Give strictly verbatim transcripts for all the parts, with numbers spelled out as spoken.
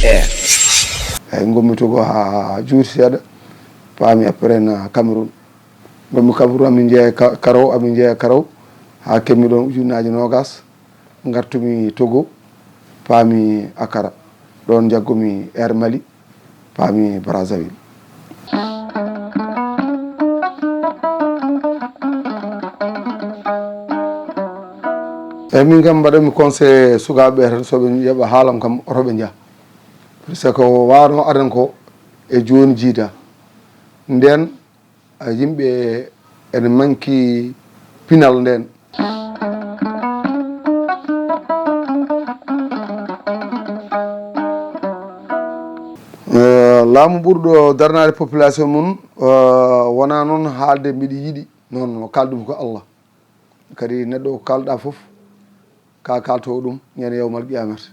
Air. Eyi, ngonmi Togo haa juuti seeɗa, paami après na Cameroun. Ngonmi Cameroun, amin njeeya ka-, Karaw, amin njeeya Karaw, haa keɓmi ɗoon ujunnaaji noogaas, ngartumi Togo, paami Akara. Ɗoon njaggumi Air Mali, paami Brazzaville. Eyi, min kam mbaɗanmi conseil sukaaɓe ɓe tan, so ɓe njaɓa haalam kam, oto ɓe njah. Par ce que wano adan ko e jooni jiida. Nden, a, yimɓe ene manki pinal nden. Eh, laamu ɓurɗo darnaade population mum, eh, wona noon haalde mbiɗa yiɗi, noon no kaalɗum ko Allah. Kadi neɗɗo ko kaalɗa fof, ka kaaltowo ɗum ñande yawmal qiyamata.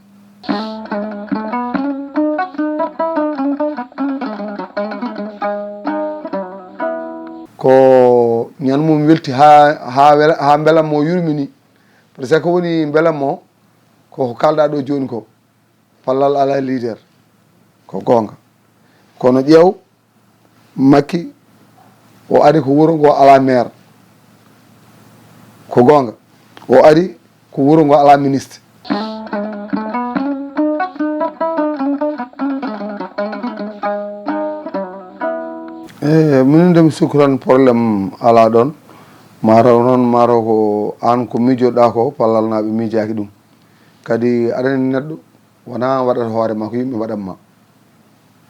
Ko ñan mum welti ha, ha wela-, ha mbelamma o yurmini. Par ce que woni mbelamma o, ko ko kaalɗa ɗo joni ko, ballal ala leader. Ko goonga. Kono ƴeew, Makki, o ari ko wuro ngo alaa maire. Ko goonga. O ari ko wuro ngo alaa ministre. E, minen de mi sikku tan problème alaa ɗoon. Mataw noon, mataw ko aan ko miijoɗaa ko, pallalnaaɓe miijaaki ɗum. Kadi aɗa anndi neɗɗo wonaa waɗata hoore ma ko yimɓe mbaɗan ma.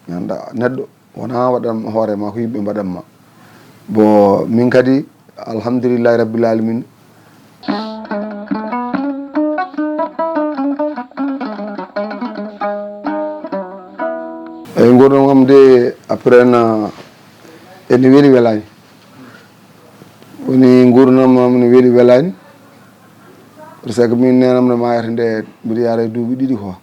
Mi annda neɗɗo wonaa waɗan hoore ma ko yimɓe mbaɗan ma. Bon, min kadi, alhamdulillahi rabbil alamin. Eyi, nguurndam am de, après na, ene weli welaani. Woni nguurndam am ne weli welaani. Par ce que min neenam ne maayata nde mbiɗa yaara e duuɓi ɗiɗi quoi.